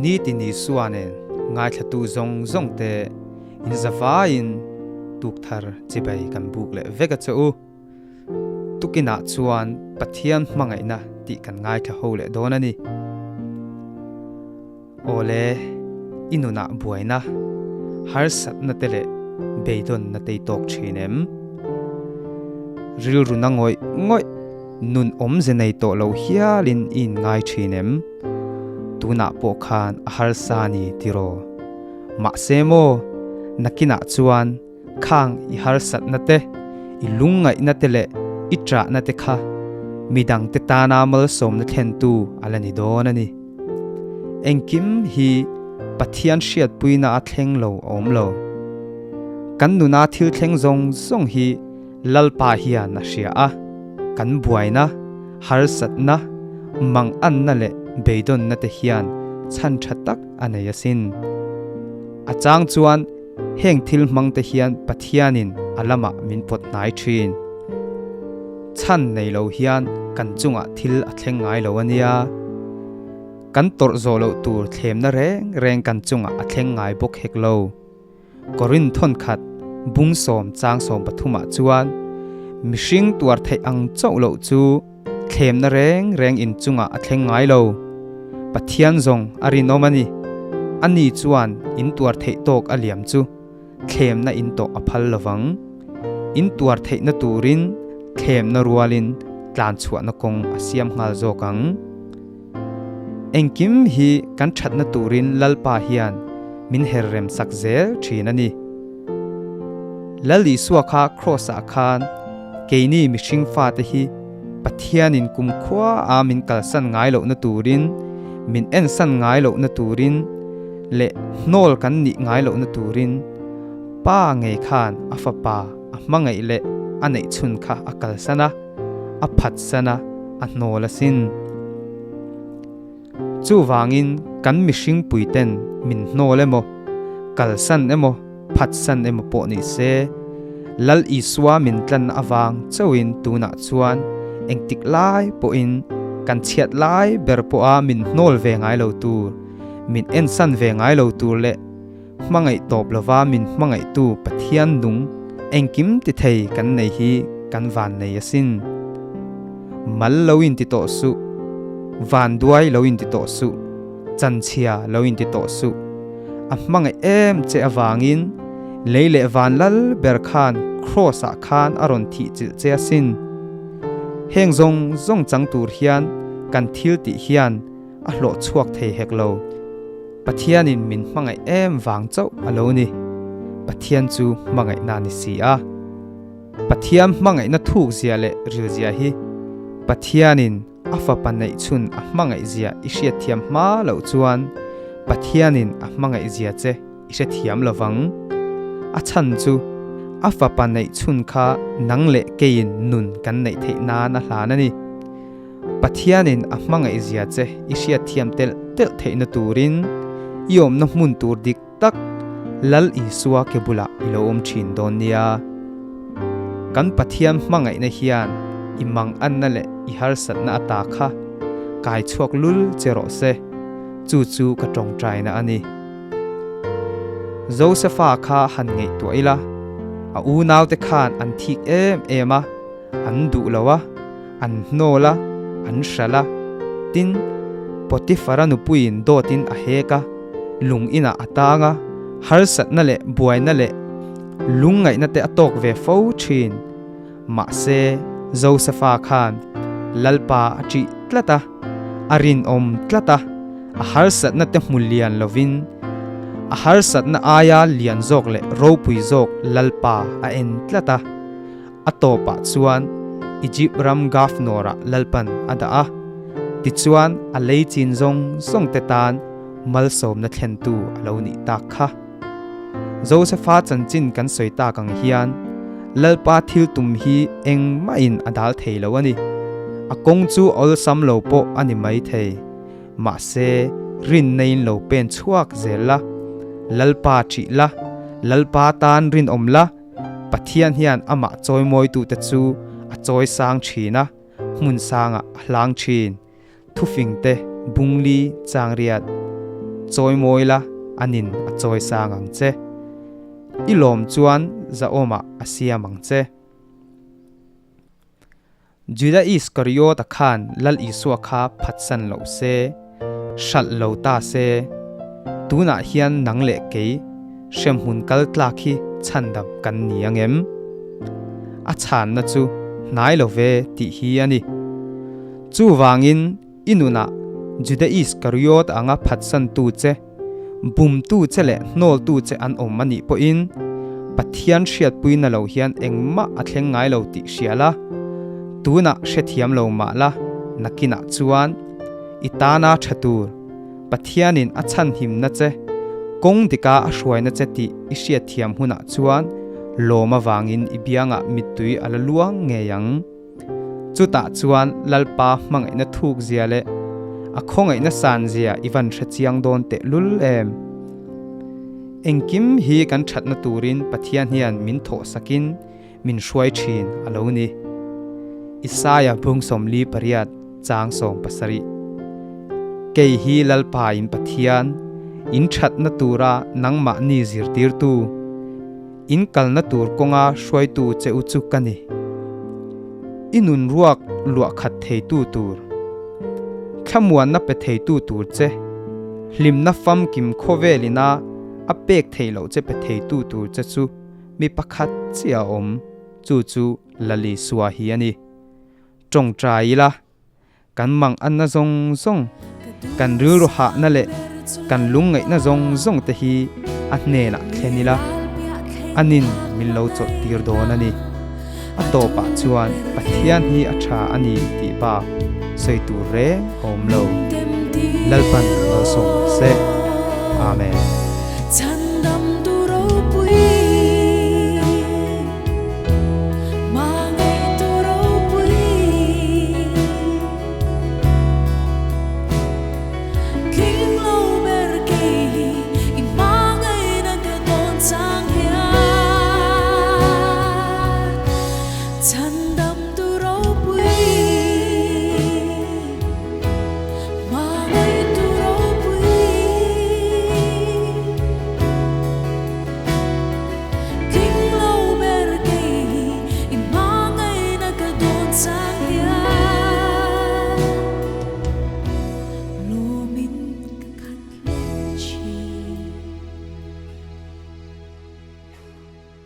Nitin Isua nen ngaithlatu zawng zawng te in zavaiin tuk thar chibai kan buk leh vek a che u. Tukinah chuan Pathian hmangaihna tih kan ngaithla ho leh dawn a ni. Awle, i nunah buaina, harsatna te leh beidawnna te i tawk thin em? Rilru na ngawih ngawih, nun awmze nei tawh lo hialin i inngai thin em? Tunah pawh khan a harsa ni tiraw? Mahse maw, nakinah chuan khang i harsatna te, i lungngaihna te leh i ṭahna te kha midangte tana malsawmna thlentu a la ni dawn a ni. Engkim hi Pathian hriatpuina a thleng lo a awm lo. Kan nuna thil thleng zawng zawng hi Lalpa hian a hria a, kan buaina, harsatna, manganna leh beidawnna te hian chhan ṭha tak a nei asin. A chang chuan Heng thil hmang te hian Pathianin a lamah min pawt hnai thin. Chhan nei lo hian kan chungah thil a thleng ngai lo a nia. Kan tawrh zawh loh tur thlemna reng reng kan chungah a thleng ngai bawk hek lo. Korin thawnkhat bung sawm chang sawm pathumah chuan mihring tuar theih ang chauh loh chu thlemna reng reng in chungah a thleng ngai lo. Pathian zawng a rinawm a ni. Ani chuan in tuar theih tawk a liam chu thlemna in tawh a phal lo vang. In tuar theihna turin thlemna rualin tlan chhuahna kawng a siam nghal zawk ang. Engkim hi kan thatna turin Lalpa hian min her rem sak zel thin a ni. Lal Isua kha Kraws-ah khan keini mihring fate hi Pathianin kumkhua a min kalsan ngai lohna turin, min ensan ngai lohna turin leh hnawl kan nih ngai lohna turin Pa ngei khan a fapa a hmangaih leh a neih chhun kha a kalsan a, a phatsan a, a hnawl asin. Chuvangin kan mihring puiten min hnawl emaw, kalsan emaw, phatsan emaw pawh ni se, Lal Isua min tlan avang chauhin tunah chuan engtik lai pawhin kan chhiat lai ber pawha min hnawl ve ngai lo tur, min ensan ve ngai lo tur leh hmangaih tawp lova min hmangaihtu Pathian nung engkim ti thei kan nei hi kan van nei asin. Mal lo inti tawh suh, van duai lo inti tawh suh, chanchhia lo inti tawh suh. A hmangaih em che avangin lei leh van lal ber khan Kraws ah khan a rawn thih chilh che asin. Heng zawng zawng chang tur hian kan thil tih hian a hlawh chhuak thei hek lo. Pathianin min hmangaih em vang chauh a lo ni. Pathian chu hmangaihna a ni si a. Pathian hmangaihna thuk zia leh ril zia hi Pathianin a fapa neih chhun a hmangaih zia i hriatthiam hma loh chuan Pathianin a hmangaih zia che i hrethiam lo vang. A chhan chu a fapa neih chhun kha nang leh keiin nun kan neih theih nan a hlan a ni. Pathianin a hmangaih zia che i hriatthiam telh telh theihna turin i awmna hmun tur dik tak Lal Isua ke bulah i lo awm thin dawn nia. Kan Pathian hmangaihna hian i manganna leh i harsatna ata kha kai chhuak lul che rawh se, chu chu ka tawngtaina a ni. Josefa kha han ngaihtuah ila, a unaute khan an thik em em a, an duh lo a, an hnawl a, an hralh a. Tin, Potifara nupuiin dawtin a hek a, lung inah a tang a, harsatna leh buaina leh lungngaihna te a tawk ve fo thin. Mahse, Josefa khan Lalpa a ṭih tlat a, a rinawm tlat a, a harsatna te hmu lian lovin, a harsatna aia lian zawk leh ropui zawk Lalpa a en tlat a. A tawpah chuan Egypt ram Governor-ah Lalpan a dah a, tichuan a lei chin zawng zawngte tan malsawmna thlentu a lo nih tak kha. Josefa chanchin kan sawi tak ang hian Lalpa thil tum hi engmahin a dal thei lo a ni. A kawng chu awlsam lo pawh a ni mai thei. Mahse, rinna-in lo pen chhuak zel la, Lalpa ṭih la, Lalpa tan rinawm la, Pathian hian amah chawimawitute chu a chawi sang thin a, hmun sangah a hlang thin. Thufingte, Bungli, Changriat. Chawimawi la, anin a chawi sang ang che. I lawm chuan zahawmah a siam ang che. Juda Iskariota khan Lal Isua kha phatsan lo se, hralh lo ta se, tunah hian nang leh kei hremhmun kal tlak hi chhandam kan ni ang em? A chhanna chu hnai lo ve tih hi a ni. Chuvangin i nunah Juda Iskariot anga phatsantu che, bumtu che leh hnawltu che an awm a nih pawhin Pathian hriatpuina lo hian engmah a thleng ngai lo tih hria la, tunah hrethiam lo mah la, nakinah chuan i tana tha tur Pathianin a chhanhimna che, kawng dika a hruaina che tih i hriatthiam hunah chuan lawm avangin i biangah mittui a la luang ngei ang. Chutah chuan Lalpa hmangaihna thuk zia leh a khawngaihna san zia i van hre chiang dawn teh lul em? Engkim hi kan thatna turin Pathian hian min thawhsakin min hruai thin a lo ni. Isaia bung 48 chang 17 Kei hi Lalpa in Pathian, in thatna tura nangmahni zirtirtu, In kalna tur kawnga hruaitu che u chu ka ni. I nun ruak luah khat theitu tur, thlamuanna pe theitu tur che, hlimna famkim khawvelina a pek theih loh che pe theitu tur che chu mi pakhat chiah a awm, chu chu Lalisua hi a ni. Tawngtai ila. Kan mang anna zawng zawng, kan rilru hahna leh kan lungngaihna zawng zawng te hi a hnenah thlen ila, anin min lo chawlh tir dawn a ni. A tawpah chuan Pathian hi a tha a ni tih bak sawi tur reng a awm lo. Lalpan malsawm se. Amen.